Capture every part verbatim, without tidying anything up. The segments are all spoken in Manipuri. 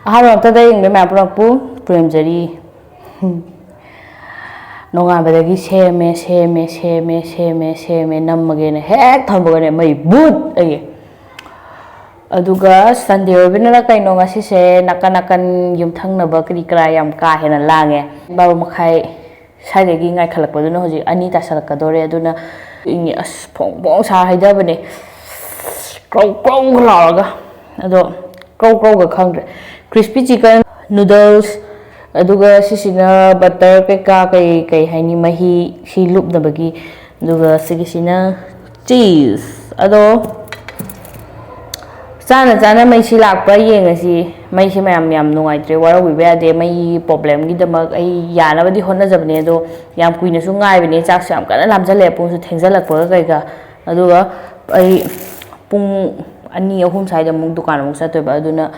ꯑꯍꯥꯟꯕ ꯍꯞꯇꯥꯗ ꯌꯦꯡꯕ ꯃꯌꯥꯝ ꯄꯨꯝꯅꯃꯛꯄꯨ ꯄꯨꯔꯦꯝꯖꯔꯤ꯫ ꯅꯣꯡꯉꯥꯟꯕꯗꯒꯤ ꯁꯦꯝꯃꯦ, ꯁꯦꯝꯃꯦ, ꯁꯦꯝꯃꯦ, ꯁꯦꯝꯃꯦ, ꯁꯦꯝꯃꯦ, ꯅꯝꯃꯒꯦꯅ ꯍꯦꯛ ꯊꯝꯕꯒꯅꯦ ꯃꯩ ꯕꯨꯠ ꯑꯩꯒꯤ꯫ ꯑꯗꯨꯒ Sunday ꯑꯣꯏꯕꯅꯤꯅ ꯀꯩꯅꯣ ꯉꯁꯤꯁꯦ ꯅꯥꯀꯟ ꯅꯥꯀꯟ ꯌꯨꯝꯊꯪꯅꯕ ꯀꯔꯤ ꯀꯔꯥ ꯌꯥꯝ ꯀꯥ ꯍꯦꯟꯅ ꯂꯥꯡꯉꯦ꯫ ꯕꯥꯔꯣ ꯃꯈꯥꯏ ꯁ꯭ꯋꯥꯏꯗꯒꯤ ꯉꯥꯏꯈꯠꯂꯛꯄꯗꯨꯅ ꯍꯧꯖꯤꯛ ꯑꯅꯤ ꯇꯥꯁꯜꯂꯛꯀꯗꯧꯔꯦ꯫ ꯑꯗꯨꯅ ꯏꯪꯉꯤ꯫ ꯑꯁ, ꯐꯣꯡ ꯐꯣꯡ ꯁꯥ ꯍꯩꯊꯕꯅꯦ, ꯀ꯭ꯔꯧ ꯀ꯭ꯔꯧꯒ ꯂꯥꯎꯔꯒ꯫ ꯑꯗꯣ ꯀ꯭ꯔꯧ ꯀ꯭ꯔꯧꯒ ꯈꯪꯗ꯭ꯔꯦ꯫ Crispy chicken noodles, ꯑꯗꯨꯒ ꯁꯤꯁꯤꯅ butter ꯀꯩꯀꯥ, ꯀꯩ ꯀꯩ ꯍꯥꯏꯅꯤ, ꯃꯍꯤ ꯁꯤ ꯂꯨꯞꯅꯕꯒꯤ꯫ ꯑꯗꯨꯒ ꯁꯤꯒꯤꯁꯤꯅ cheese꯫ ꯑꯗꯣ ꯆꯥꯅ ꯆꯥꯅ ꯃꯩꯁꯤ ꯂꯥꯛꯄ꯭ꯔꯥ ꯌꯦꯡꯉꯁꯤ꯫ ꯃꯩꯁꯤ ꯃꯌꯥꯝ ꯌꯥꯝ ꯅꯨꯡꯉꯥꯏꯇ꯭ꯔꯦ, ꯋꯥꯔꯧꯕꯤꯕ ꯌꯥꯗꯦ꯫ ꯃꯩꯒꯤ problemꯒꯤꯗꯃꯛ ꯑꯩ ꯌꯥꯅꯕꯗꯤ ꯍꯣꯠꯅꯖꯕꯅꯦ, ꯑꯗꯣ ꯌꯥꯝ ꯀꯨꯏꯅꯁꯨ ꯉꯥꯏꯕꯅꯦ꯫ ꯆꯥꯛꯁꯨ ꯌꯥꯝ ꯀꯟꯅ ꯂꯥꯝꯖꯜꯂꯛꯑꯦ, ꯄꯨꯡꯁꯨ ꯊꯦꯡꯖꯜꯂꯛꯄꯒ ꯀꯩꯒ꯫ ꯑꯗꯨꯒ ꯑꯩ ꯄꯨꯡ ꯑꯅꯤ, ꯑꯍꯨꯝ ꯁ꯭ꯋꯥꯏꯗ ꯑꯃꯨꯛ ꯗꯨꯀꯥꯟ ꯑꯃꯨꯛ ꯆꯠꯇꯣꯏꯕ꯫ ꯑꯗꯨꯅ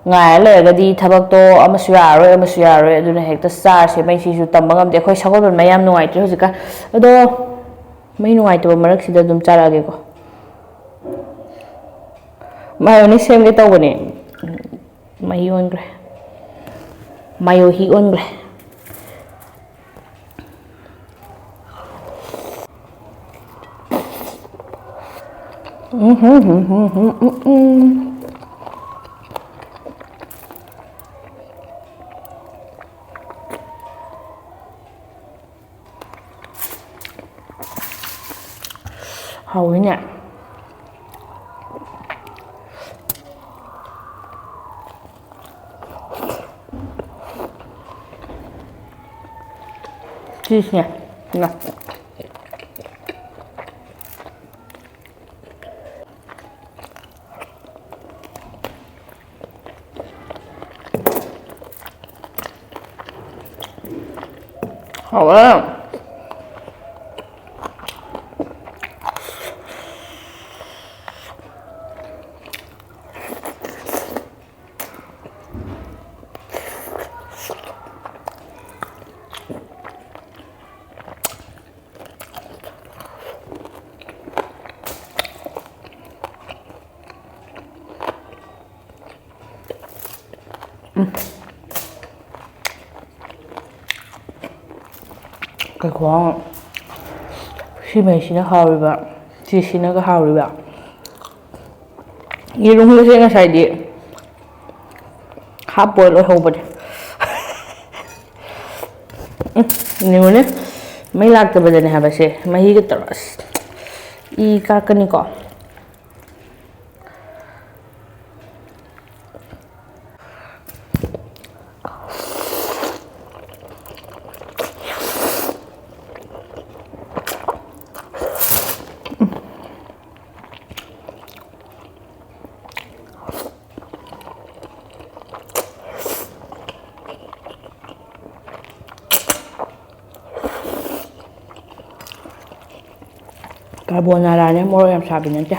ꯉꯥꯏꯔ ꯂꯩꯔꯒꯗꯤ ꯊꯕꯛꯇꯣ ꯑꯃꯁꯨ ꯌꯥꯔꯔꯣꯏ, ꯑꯃꯁꯨ ꯌꯥꯔꯔꯣꯏ꯫ ꯑꯗꯨꯅ ꯍꯦꯛꯇ ꯆꯥꯔꯁꯦ꯫ ꯃꯩꯁꯤꯁꯨ ꯇꯝꯕ ꯉꯝꯗꯦ꯫ ꯑꯩꯈꯣꯏ ꯁꯒꯣꯜꯕꯟ ꯃꯩ ꯌꯥꯝ ꯅꯨꯡꯉꯥꯏꯇ꯭ꯔꯦ ꯍꯧꯖꯤꯛꯀꯥꯟ꯫ ꯑꯗꯣ ꯃꯩ ꯅꯨꯡꯉꯥꯏꯇꯕ ꯃꯔꯛꯁꯤꯗ ꯑꯗꯨꯝ ꯆꯥꯔꯛꯑꯒꯦꯀꯣ꯫ ꯃꯥꯌꯣꯅꯦꯁ ꯁꯦꯝꯒꯦ ꯇꯧꯕꯅꯦ꯫ ꯃꯍꯤ ꯑꯣꯟꯈ꯭ꯔꯦ꯫ ꯃꯥꯌꯣ ꯍꯤ ꯑꯣꯟꯈ꯭ꯔꯦ꯫ ꯍꯥꯎꯋꯤꯅꯦ꯫ ꯁꯤꯁꯤꯅꯦ꯫ ꯍꯥꯎꯋꯦ꯫ ꯀꯩ ꯈꯨꯍꯥꯎꯅꯣ꯫ ꯁꯤ ꯃꯩꯁꯤꯅ ꯍꯥꯎꯔꯤꯕ, ꯁꯤꯁꯤꯅꯒ ꯍꯥꯎꯔꯤꯕ꯫ ꯌꯦꯔꯨꯝꯒꯁꯦ ꯉꯁꯥꯏꯗꯤ half boil ꯑꯣꯏꯍꯧꯕꯅꯦ꯫ ꯎꯝ, ꯌꯦꯡꯉꯨꯅꯦ, ꯃꯩ ꯂꯥꯛꯇꯕꯗꯅꯦ ꯍꯥꯏꯕꯁꯦ, ꯃꯍꯤꯒ ꯇꯧꯔ ꯑꯁ ꯏ ꯀꯥꯔꯛꯀꯅꯤꯀꯣ꯫ ꯀꯥꯔꯕꯣꯅꯥꯔꯥꯅꯦ, ꯃꯣꯔꯣꯛ ꯌꯥꯝ ꯁꯥꯕꯤ ꯅꯠꯇꯦ꯫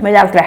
ꯃꯩ ꯂꯥꯛꯇ꯭ꯔꯦ꯫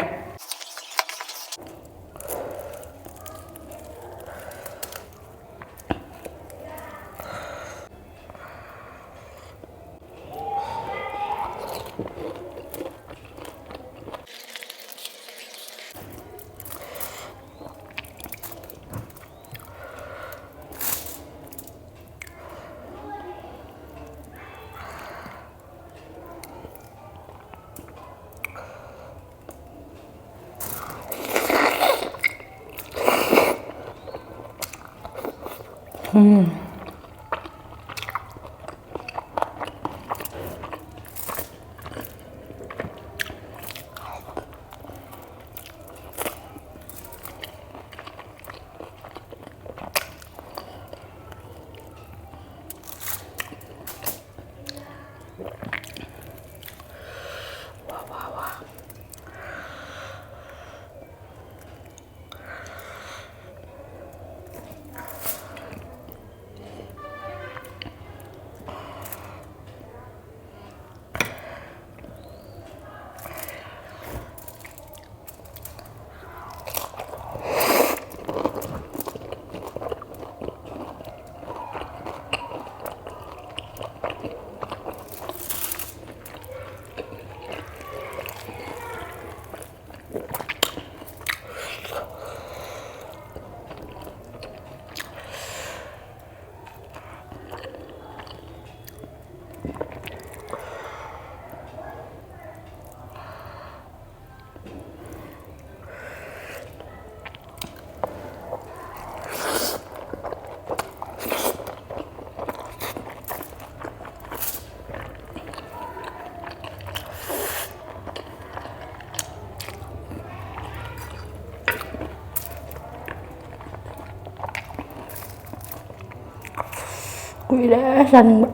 ꯀꯨꯏꯔꯦ ꯆꯥꯅꯤꯡꯕ꯫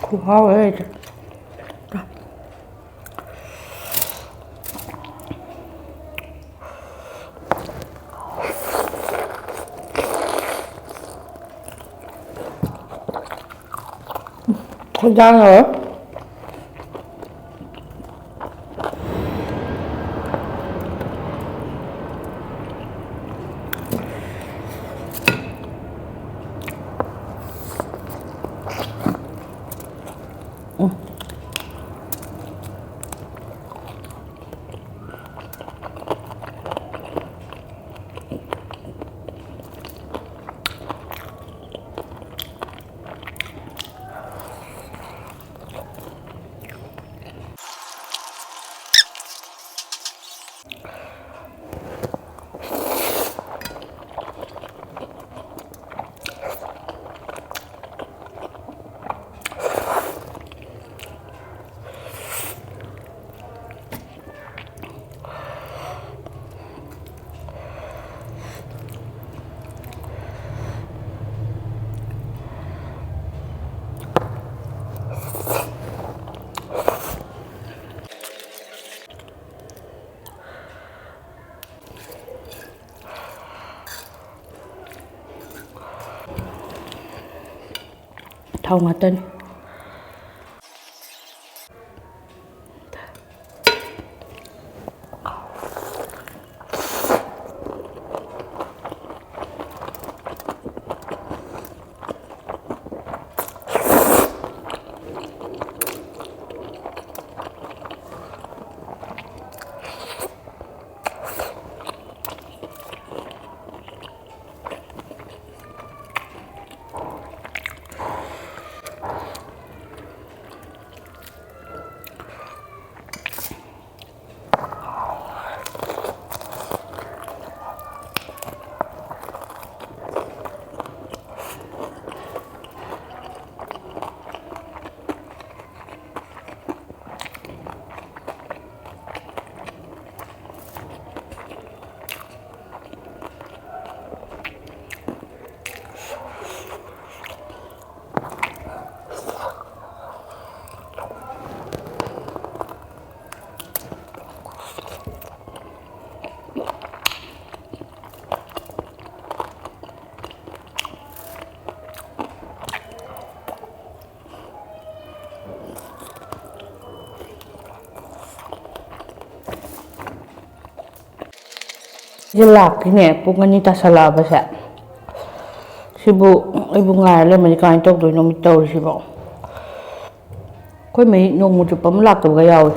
ꯈꯨꯍꯥꯎ ꯑꯃ ꯂꯩꯇ꯭ꯔꯦ꯫ ꯈꯣꯏꯗꯥꯅꯔꯣꯏ꯫ ꯊꯥꯎ ꯉꯥꯛꯇꯅꯤ꯫ ꯁꯤꯁꯦ ꯂꯥꯛꯈꯤꯅꯦ, ꯄꯨꯡ ꯑꯅꯤ ꯇꯥꯁꯜꯂꯛꯑꯕꯁꯦ꯫ ꯁꯤꯕꯨ ꯑꯩꯕꯨ ꯉꯥꯏꯔ ꯂꯩꯔꯝꯃꯗꯤ ꯀꯃꯥꯏꯅ ꯇꯧꯗꯣꯏꯅꯣ ꯃꯤ ꯇꯧꯔꯤꯁꯤꯕꯣ? ꯑꯩꯈꯣꯏ ꯃꯩ ꯅꯣꯡꯃ ꯆꯨꯞꯄ ꯑꯃ ꯂꯥꯛꯇꯕꯒ ꯌꯥꯎꯏ꯫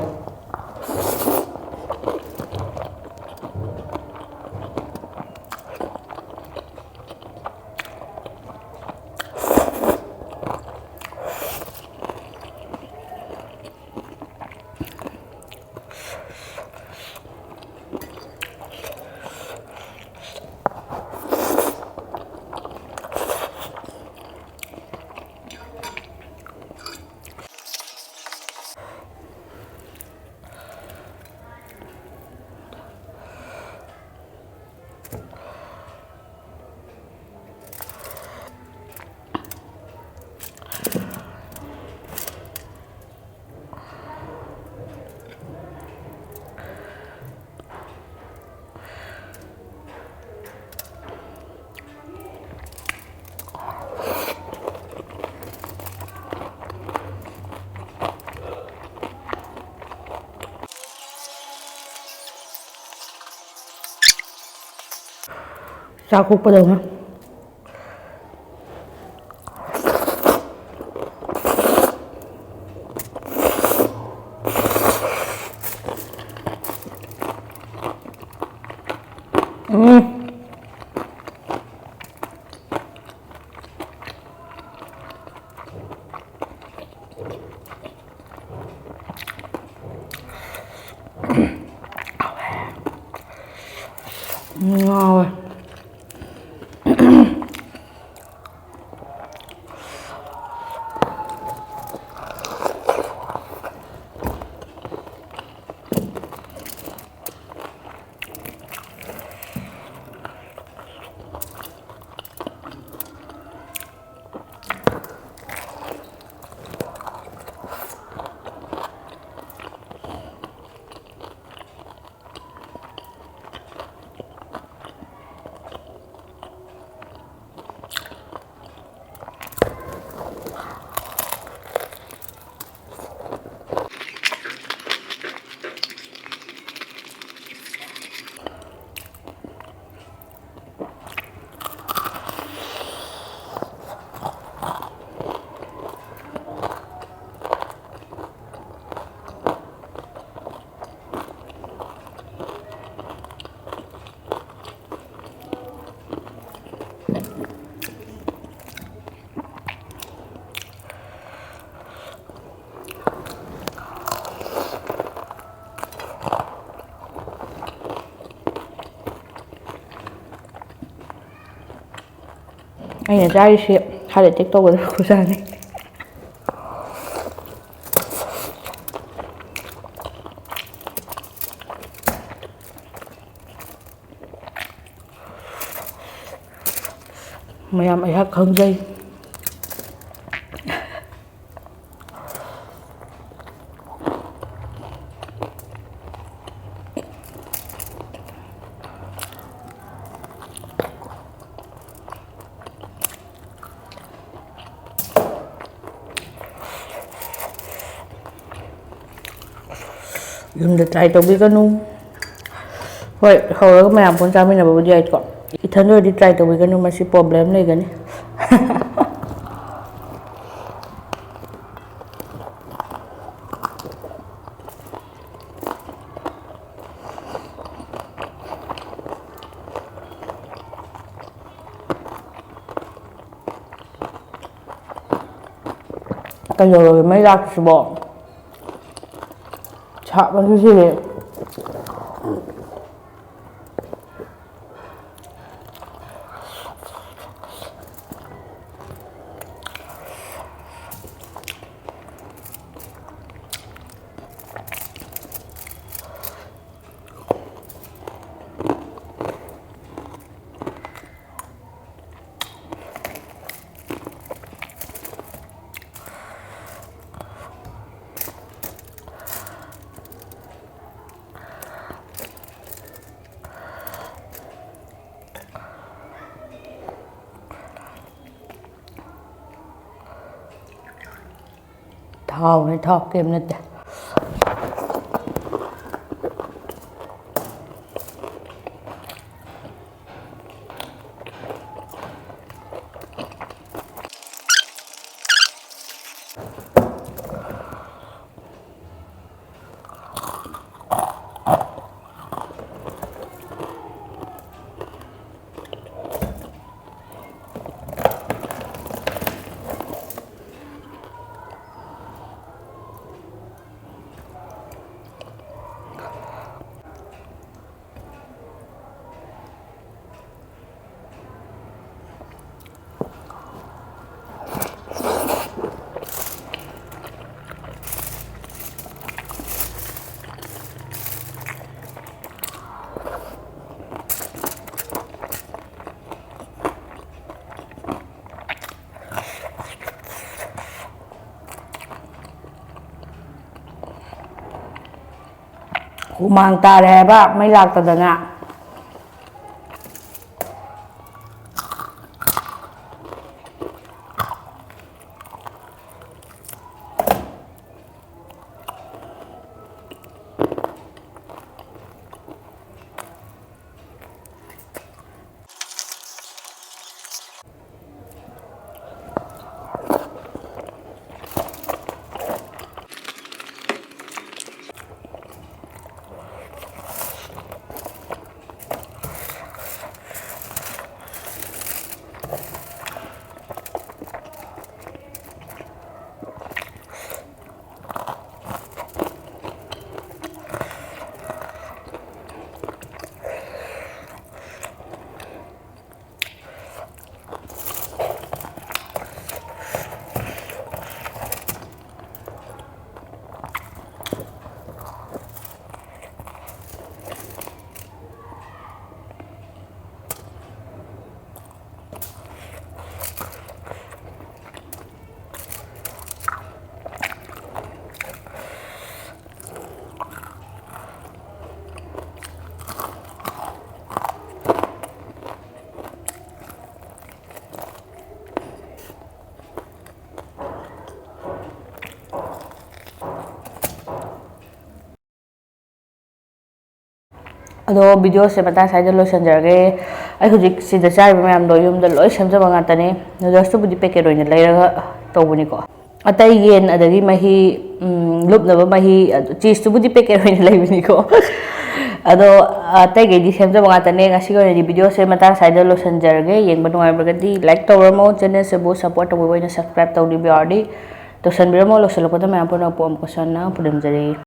ꯆꯥꯛ ꯀꯣꯛꯄꯗꯧꯅ꯫ ꯎꯝ꯫ ꯉꯥꯎꯋꯦ꯫ ꯑꯩꯅ ꯆꯥꯔꯤꯁꯤ heart attack ꯇꯧꯒꯗꯕ ꯈꯨꯆꯥꯅꯤ꯫ ꯃꯌꯥꯝ ꯑꯩꯍꯥꯛ ꯈꯪꯖꯩ꯫ ꯌꯨꯝꯗ try ꯇꯧꯕꯤꯒꯅꯨ꯫ ꯍꯣꯏ, ꯍꯧꯔꯒ ꯃꯌꯥꯝ ꯄꯨꯟꯅ ꯆꯥꯃꯤꯟꯅꯕꯕꯨꯗꯤ ꯌꯥꯏꯀꯣ꯫ ꯏꯊꯟꯗ ꯑꯣꯏꯔꯗꯤ try ꯇꯧꯕꯤꯒꯅꯨ, ꯃꯁꯤ problem ꯂꯩꯒꯅꯤ꯫ ꯀꯩꯗꯧꯔꯒꯦ ꯃꯩ ꯂꯥꯛꯇ꯭ꯔꯤꯁꯤꯕꯣ? ꯁꯥꯕꯅ ꯁꯤꯔꯦ꯫ ꯊꯥꯎꯅꯦ, ꯊꯥꯎ ꯀꯩꯝ ꯅꯠꯇꯦ꯫ ꯍꯨꯃꯥꯡ ꯇꯥꯔꯦ ꯍꯥꯏꯕ ꯃꯩ ꯂꯥꯛꯇꯗꯅ꯫ ꯑꯗꯣ videoꯁꯦ ꯃꯇꯥꯡ ꯁ꯭ꯋꯥꯏꯗ ꯂꯣꯏꯁꯤꯟꯖꯔꯒꯦ꯫ ꯑꯩ ꯍꯧꯖꯤꯛ ꯁꯤꯗ ꯆꯥꯔꯤꯕ ꯃꯌꯥꯝꯗꯣ ꯌꯨꯝꯗ ꯂꯣꯏ ꯁꯦꯝꯖꯕ ꯉꯥꯛꯇꯅꯦ꯫ Noodlesꯇꯨꯕꯨꯗꯤ packet ꯑꯣꯏꯅ ꯂꯩꯔꯒ ꯇꯧꯕꯅꯤꯀꯣ꯫ ꯑꯇꯩ ꯌꯦꯟ ꯑꯗꯒꯤ ꯃꯍꯤ, ꯎꯝ, ꯂꯨꯞꯅꯕ ꯃꯍꯤ, ꯑꯗꯨ cheeseꯇꯨꯕꯨꯗꯤ packet ꯑꯣꯏꯅ ꯂꯩꯕꯅꯤꯀꯣ꯫ ꯑꯗꯣ ꯑꯇꯩꯈꯩꯗꯤ ꯁꯦꯝꯖꯕ ꯉꯥꯛꯇꯅꯦ꯫ ꯉꯁꯤꯒꯤ ꯑꯣꯏꯅꯗꯤ videoꯁꯦ ꯃꯇꯥꯡ ꯁ꯭ꯋꯥꯏꯗ ꯂꯣꯏꯁꯤꯟꯖꯔꯒꯦ꯫ ꯌꯦꯡꯕ ꯅꯨꯡꯉꯥꯏꯕꯒꯗꯤ like ꯇꯧꯔꯝꯃꯣ, channelꯁꯤꯕꯨ support ꯇꯧꯕꯤꯕ ꯑꯣꯏꯅ subscribe ꯇꯧꯕꯤꯕ ꯌꯥꯎꯔꯗꯤ ꯇꯧꯁꯟꯕꯤꯔꯝꯃꯣ꯫ ꯂꯣꯏꯁꯤꯜꯂꯛꯄꯗ ꯃꯌꯥꯝ ꯄꯨꯝꯅꯃꯛꯄꯨ ꯑꯃꯨꯛꯀꯁꯨ ꯍꯟꯅ ꯄꯨꯅꯝꯖꯔꯤ꯫